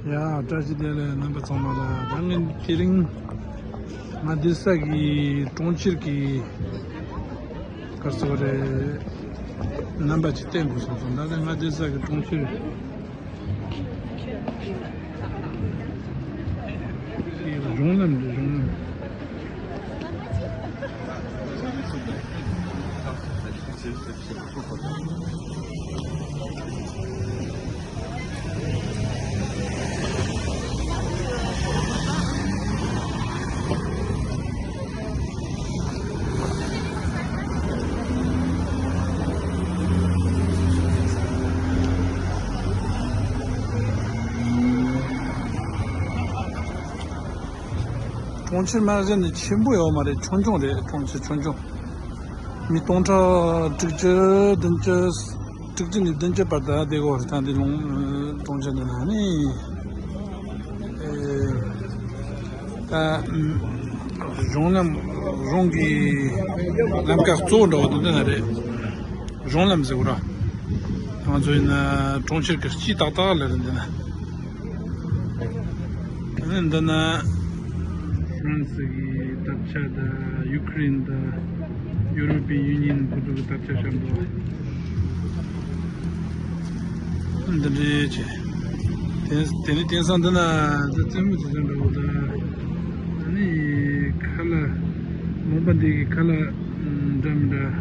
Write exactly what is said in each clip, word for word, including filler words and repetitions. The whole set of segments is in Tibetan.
ཡ། བཀྲ་ཤིས་བདེ་ལེགས། རྣམ་པ་ཚང་མ་ལ། ད་ངས་དེ་རིང་ང་འདི་ས་གི་གྲོང་ཁྱེར་གྱི་ག་རེ་ཟེར་དགོས་རེད། རྣམ་པ་ཅིག་བསྟན་དགོས་བསམ་སོང་། ད་ལྟ་ང་འདི་ས་གི་གྲོང་ཁྱེར་གྱི་གཞུང་ལམ་རེད། གཞུང་ལམ། གྲོང་ཁྱེར་མ་གཞི་ནས་ཆེན་པོ་ཡོད་མ་རེད། ཆུང་ཆུང་རེད། གྲོང་ཁྱེར་ཆུང་ཆུང་། མི་སྟོང་ཕྲག་དྲུག་ཅུ་བདུན་ཅུ། དྲུག་ཅུ་ནས་བདུན་ཅུ་བར་དུ་བསྡད་ཀྱི་ཡོད་རེད། ད་འདི་ལུང་གྲོང་ཁྱེར་འདི་ན་ནི། ཨེ། ད་གཞུང་ལམ། གཞུང་གི་ལམ་ཁ་གཙོ་བོ་འདྲ་བོ་འདི་འདི་ན་རེད། གཞུང་ལམ་ཟེར་བ་ར། ང་ཚོ་ཡིན་ན་གྲོང་ཁྱེར་གྱི་སྤྱི་ཏག་ཏག་ལ་རེད་འདི་ན། ཨ་ནི་འདི་ན་ཧྥ་རན་སི་གི་དར་ཆ་དང་ཡུ་ཁུ་རེན་དང་ཡུ་རོ་པི་ཡན་ཡུ་ནི་ཡན་ཁོ་ཚོ་གི་དར་ཆ་བཤམས་འདུག་འདི་འདྲའི་བྱས། དེ་དེ་ནི་དེང་སང་འདི་ན་འདི་རྩེད་མོ་བྱེད་ས་འདྲ་བོ་དང་། ཨ་ནི་ཁ་ལག་ལུང་པ་འདི་གི་ཁ་ལག་འདྲ་མི་འདྲ།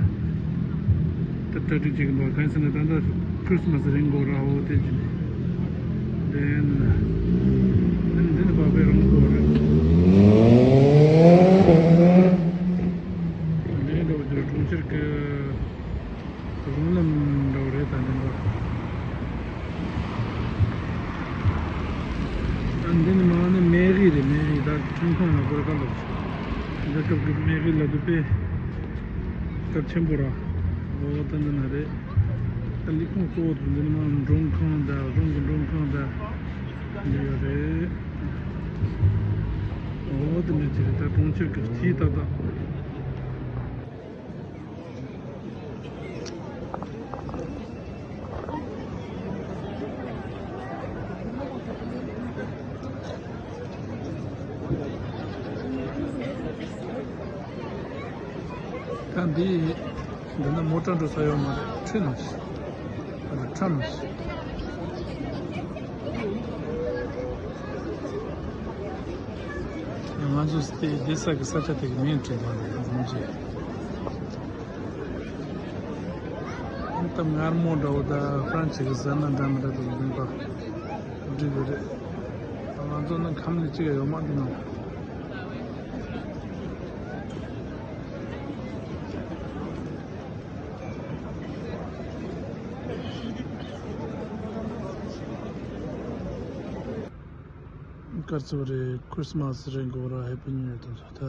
ད་གྲ་སྒྲིག་བྱེད་ཀྱི་འདུག་གང་ཟེར་ན་ད་ལྟ་ཁྲིས་མས་རིང་གོ་ར་འོ་དེ་བྱས་ནས། དེ་ནི་འདི་ནི་བག་པའི་རང་གོ་རེད། དེ་འདྲ་བོ་དེར་གྲོང་ཁྱེར་གྱི་གཞུང་ལམ་འདྲ་བོ་རེད། ད་འདི་འདྲ། ཨ། འདི་ནི་མ་ནི་མེ་རི་རེད། མེ་རི་ད་ཁྲིམས་ཁང་ལ་སྐོར་ག་ལོག་རྒྱལ་ཁབ་ཀྱི་མེ་རི་ལ་དུ་པེ་སྐབས་ཆེན་པོ་ར། འོ་ད་འདི་ན་རེད། ད་ལས་ཁུངས་གཙོ་བོ་དེ་འདི་ནི་མ་མགྲོན་ཁང་དང་གཞུང་གི་མགྲོན་ཁང་དང་འདི་ཡོད་རེད། འོ་དེ་འདྲ་ཅིག་རེད། ད་གྲོང་ཁྱེར་གྱི་སྤྱི་ཏག་ཏག་ད་འདི་འདི་ན་མོ་ཊ་འགྲོ་ས་ཡོད་མ་རེད། ཁྲིན་ཨ་རེད། ཁྲམ། ང་ཚོ་སྟེ་བསྡད་ས་གི་ས་ཆ་དེ་གི་མིང་བྲིས་པ་རེད། ང་ཚོ་མི་བརྗེད། ཨ་ནི་ད་མངར་མོ་འདྲ་བོ་དང་ཧྥ་རན་སི་གི་ཟ་མ་འདྲ་མི་འདྲ་དེ་གི་མིང་པ་བྲིས་ཡོད་རེད། ང་ཚོ་ནི་ཁམས་ལ་གཅིག་ཡོད་མ་འདུག་ན། ག་རེ་ཟེར་དགོས་རེད། ཁྲིས་མས་རེད་གོ་ར། ཧེ་པི་ནིའུ་ཡར་དང་སོགས། ད་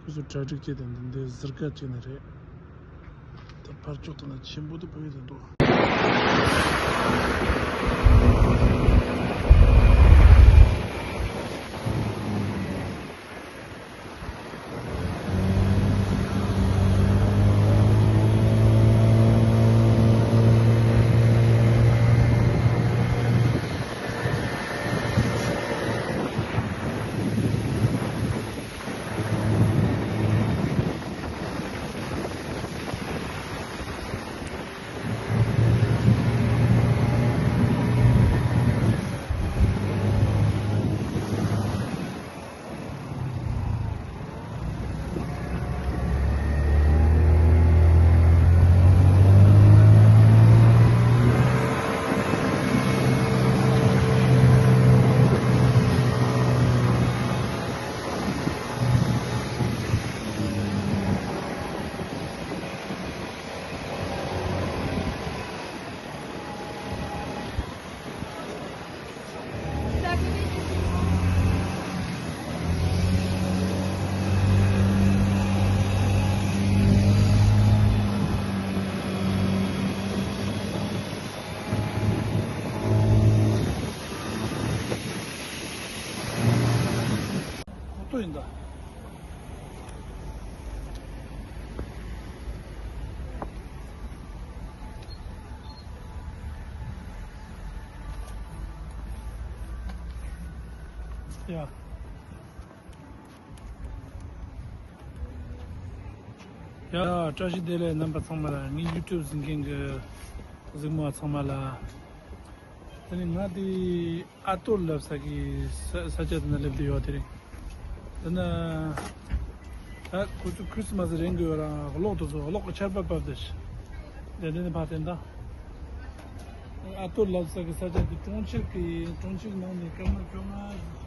ཁོ་ཚོ་གྲ་སྒྲིག་བྱས་ཏེ་འདི་འདི་ཟུར་ཁ་བྱས་ནི་རེད། ད་ཕར་ཕྱོགས་དེ་ན་ཆེན་པོ་དེ་བོད་ཡིག་དེ་འདུག་ཁོ་ཐོ་ཡིན་ད། ཡ། ཡ། བཀྲ་ཤིས་བདེ་ལེགས། རྣམ་པ་ཚང་མ་ལ། ངའི་ཡུ་ཊུབ་གཟིགས་མཁན་གྱི་གཟིགས་མོ་ཚང་མ་ལ། དེ་ནི་ང་དེ་ཨ་ཏོར་ལབ་ས་གི་ས་ས་ཆ་དེ་ན་སླེབས་བསྡད་ཡོད། དེ་རིང་དེ་ན་ད་ཁོ་ཚོ་ཁྲི་སི་མ་སི་རན་གི་ཡོད་ར། གློག་དེ་ཚོ་གློག་གི་ཆར་པ་བབས་བསྡད་ཤག་དེ་དེ་ནི་ཕར་བསྟན་ད། ཨ་ཏོར་ལབ་ས་གི་ས་ཆ་དེ་གྲོང་ཁྱེར་གི་གྲོང་ཁྱེར་ནང་ནས་སྐར་མ་བཅོ་ལྔ་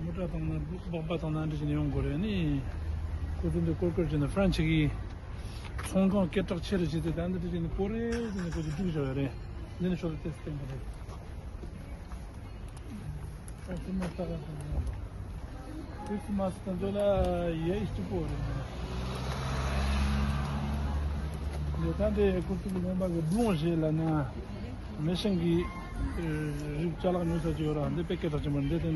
མོ་ཊ་བཏང་ན། སྦག་སྦག་བཏང་ན་འདི་བྱས་ནས་ཡོང་དགོས་རེད། ནི་ཁོ་ཚོ་འདི་སྐོར་སྐོར་བྱས་ནས་ཧྥ་རན་སི་གི་ཚོང་ཁང་སྐད་གྲགས་ཆེ་རུ་བྱས་ཏེ། ད་འདི་འདྲ་བྱས་ནས་སྐོར་རེ་བྱས་ནས་ཁོ་ཚོ་སྒྲིག་བཞག་ཡོད་རེད། འདི་ནི་ཤོག་ལ་ཏེས་བསྟན་དགོས་རེད། ཁྲི་སི་མ་སི་ལྟ་ག་དང་། ཁྲི་སི་མ་སི་དང་འདོད་ལ་ཡ་ཡི་སྐྱིད་པོ་རེད། འདི་ད་འདི་ཁོ་ཚོ་གི་ལུང་པ་གི་སྦུག་ལོང་བཞེས་ལ་ན། མེ་ཤིང་གི་རིགས་ཅ་ལག་ཉོ་ས་ཅིག་ཡོད་ར། འདི་དཔེ་སྐད་གྲགས་ཆེན་པོ་འདི་དེ་ན།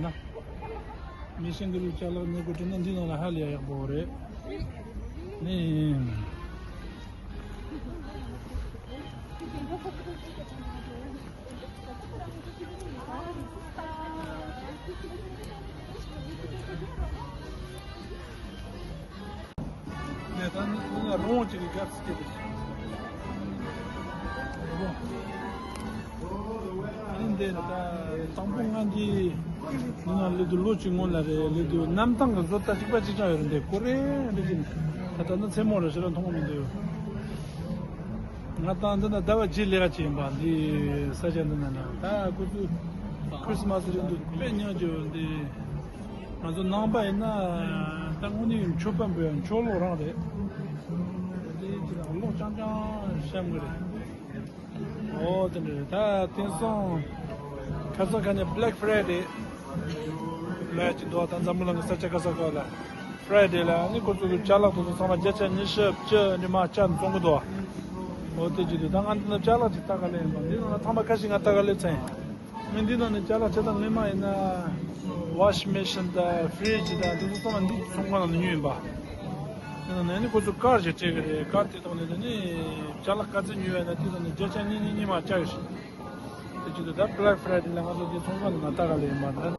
མེ་ཤིང་གི་རིགས་ཅ་ལག་ཉོ་དགོས་དྲན་ན་འདི་ནང་ལ་ཧ་ལས་ཡག་པོ་རེད། ནི། ནས་ད་ནི་ང་རང་གཅིག་གི་སྐབས་སུ་སྐྱེས་ཏེ། ཨ་ནི་འདི་ད་དང་པོ་ང་འདི་ནི་ང་སླེབས་དུས་ལོ་གཅིག་སྔོན་ལ་རེད། སླེབས་དུས་གནམ་ཐང་གི་བཟོ་ལྟ་གཅིག་པ་གཅིག་རྐྱང་ཡོད་རེད། འདི་ཀོ་རེ་འདི་གཅིག་ད་ད་ནི་མཚན་མོ་རེད་ཟེར་ལ་མཐོང་གི་མི་འདུག་ང་ད་འདི་ན་ཟླ་བ་བརྒྱད་ལས་ཀ་བྱས་ཡིན་པ། འདི་ས་ཆ་འདི་ན་ན་ད་ཁོ་ཚོས་ཁྲི་སི་མ་སི་རིང་དུ་དཔེ་ཉག་ཅིག་ཡོད། འདི་ང་ཚོ་ནང་པ་ཡིན་ན་ད་དངོས་གནས་མཆོད་པ་འབུལ་ཡ་མཆོད་གློག་རང་རེད། འདི་ཅི་ལ་གློག་རྐྱང་རྐྱང་བཤམས་གི་རེད། ཨོ་དེ་འདྲ་རེད། ད་དེང་སང་ཁ་སང་ཁ་ནས་Black Friday་ལ་ཅིག་འདུག་ད་འཛམ་བུ་གླིང་གི་ས་ཆ་ག་ས་ག་ལ་Friday་ལ་ནི་ཁོ་ཚོ་གི་ཅ་ལག་དེ་ཚོ་ཚང་མ་བརྒྱ་ཆ་ཉི་ཤུ་བཅུ་ནི་མ་ཆ་བཙོང་གི་འདུག་ཨོ་དེ་ཅིག་འདུག་ད་ང་འདི་ན་ཅ་ལག་ཅིག་ལྟ་ག་སླེབས་ཡིན་པ། འདི་ནང་ལ་ཚང་མ་ཁ་ཤས་ང་ལྟ་ག་སླེབས་ཚར་ཡིན། ངས་འདི་ནང་ནས་ཅ་ལག་ཆ་ཚང་སྔོན་མ་ཡིན་ན་washing machine་དང་fridge་དང་དེ་ཚོ་ཚང་མ་འདི་ཚོང་ཁང་ནང་ནས་ཉོས་ཡིན་པ། དེ་ནང་ནས་ནི་ཁོ་ཚོ་ཀར་ཞིག་སྤྲད་གི་རེད། ཀར་དེ་ཐོག་ནས་ནི་ཅ་ལག་ག་ཚོད་ཉོས་ཡོད་ན་དེ་ཐོག་ནས་བརྒྱ་ཆ་གཉིས་གཉིས་གཉིས་མ་བཅག་གི་ཞིག་དེ་བྱེད་དུས་ད་Black Friday་ལ་ང་ཚོ་དེ་ཚོང་ཁང་ནང་ལྟ་ག་ལ་ཡིན་པ་ད་